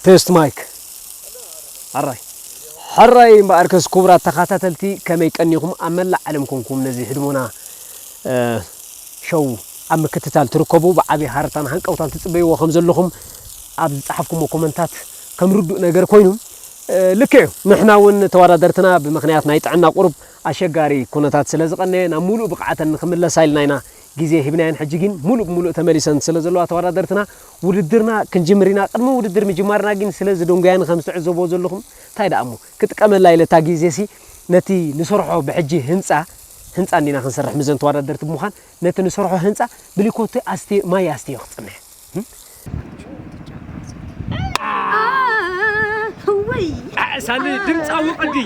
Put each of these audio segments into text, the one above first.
ቴስት ማይክ። ሕራይ ሕራይ እምበኣርከስ ክቡራት ተኸታተልቲ፣ ከመይ ቀኒኹም? ኣብ መላእ ዓለም ኮንኩም ነዚ ህድሞና እ፣ ሸው ኣብ ምክትታል ትርከቡ፣ ብዓቢ ሃረታን ሃንቀውታን ትጽበይዎ ከም ዘለኹም ኣብ ዝጸሓፍኩሞ ኮመንታት ከም ርዱእ ነገር ኮይኑ፣ እ፣ ልክዕ እዩ። ንሕና እውን ተወዳደርትና ብምኽንያት ናይ ጥዕና ቁሩብ ኣሸጋሪ ኩነታት ስለ ዝቐነየ ናብ ሙሉእ ብቕዓተን ንኽምለሳ ኢልና ኢና ግዜ ሂብናየን። ሕጂ ግን ሙሉእ ብሙሉእ ተመሊሰን ስለ ዘለዋ ተወዳደርትና፣ ውድድርና ክንጅምር ኢና። ቅድሚ ውድድር ምጅማርና ግን ስለ ዝደንጎያን ከም ዝትዕዘቦ ዘለኹም፣ እንታይ ደኣ እሞ ክጥቀመላ ኢለ እታ ግዜሲ ነቲ ንሰርሖ ብሕጂ ህንጻ፣ ህንጻ እንዲና ክንሰርሕ ምዘን ተወዳደርቲ ብምዃን ነቲ ንሰርሖ ህንጻ ብሊኮቶ ኣስቲ-፣ ማይ ኣስትዮ ክጽንሕ። እም? ወይ ሳሊ ድምፃዊ ቅዲ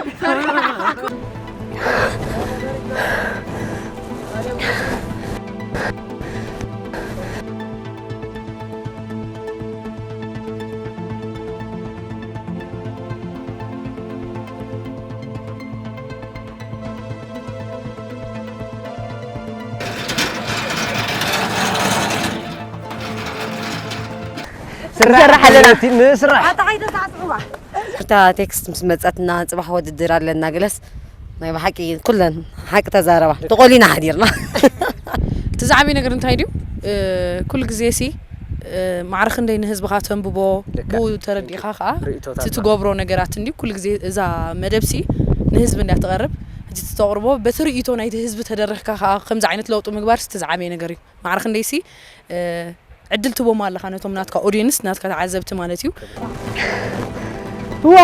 ስራሕ ኣለና። እቲ ንስራሕ ኣታ ከይተሳዕስዕዋ እታ ቴክስት ምስ መፀትና ፅባሕ ውድድር ኣለና ገለስ ናይ ብሓቂ ኩለን ሓቂ ተዛረባ ተቆሊና ሓዲርና እቲ ዝዓበየ ነገር እንታይ ድዩ? ኩሉ ግዜ ሲ ማዕረ ክንደይ ንህዝብኻ ተንብቦ ብኡ ተረዲእኻ ከዓ እቲ ትገብሮ ነገራት እንድዩ ኩሉ ግዜ እዛ መደብ ሲ ንህዝቢ እንድያ ትቐርብ እቲ ተቕርቦ በቲ ርእይቶ ናይቲ ህዝቢ ተደረኽካ ከዓ ከምዚ ዓይነት ለውጢ ምግባር እቲ ዝዓበየ ነገር እዩ ማዕረ ክንደይ ሲ ዕድል ትቦም ኣለኻ ነቶም ናትካ ኦድየንስ ናትካ ተዓዘብቲ ማለት እዩ ዋ